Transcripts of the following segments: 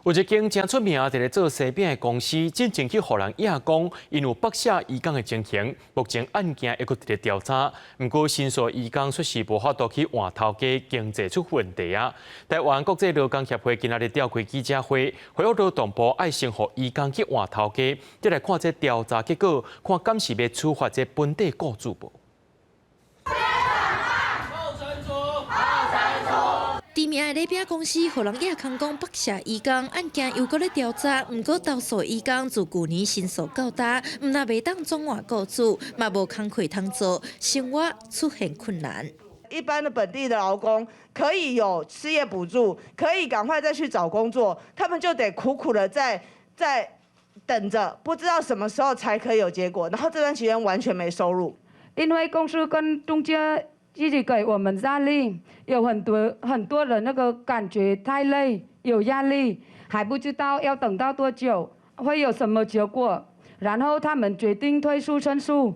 有一間誠出名，佇咧做西餅的公司，進前去予人掖講，𪜶有剝削移工的情形。目前案件猶閣佇咧調查，毋過申訴移工卻是無法度去換頭家，經濟出問題啊！台灣國際勞工協會今仔日召開記者會，呼籲勞動部愛先予移工去換頭家，再來看這調查結果，看敢是欲處罰這本地雇主無。知名的禮餅公司予人掖空講剝削移工案件猶閣咧調查，毋過投訴移工自舊年申訴到今，毋但袂當轉換雇主，嘛無工課通做，生活出現困難。一般的本地的勞工可以有失業補助，可以趕快再去找工作，他們就得苦苦的在等着，不知道什麼時候才可以有結果，然後這段期間完全沒收入。因為公司跟中介一直給我們壓力，有很多很多人那個感覺太累，有壓力，還不知道要等到多久，會有什麼結果。然後他們決定退出申訴。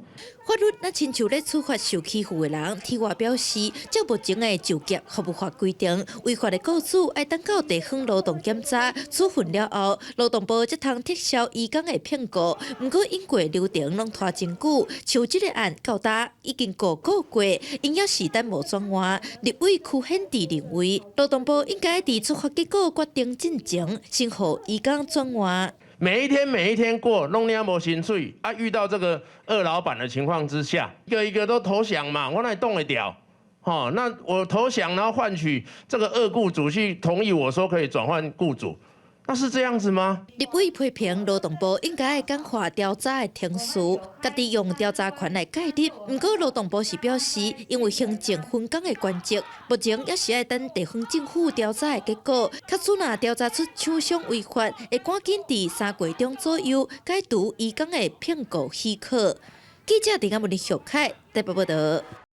法律若親像咧處罰受欺負的人，體外表示，照目前的就業服務法規定，違法的雇主愛等到地方勞動檢查處分了後，勞動部才通撤銷移工的聘僱。毋過因過流程攏拖真久，像這個案到今已經5個月，𪜶猶是等無轉換。立委邱顯智認為，勞動部應該佇處罰結果決定進前，先予移工轉換。每一天每一天過，攏領無薪水啊！遇到這個惡老闆的情況之下，一個一個都投降嘛，我哪會擋會牢？吼，那我投降，然後換取這個惡雇主去同意我說可以轉換雇主，那是這樣子嗎？立委批評勞動部應該簡化調查的程序，家己用調查權來介入。毋過勞動部是表示，因為行政分工的關係，目前猶是愛等地方政府調查的結果。假使若調查出廠商違法，會趕緊佇3個月中左右解除移工的聘僱許可。記者鄭阿文、許凱台北報道。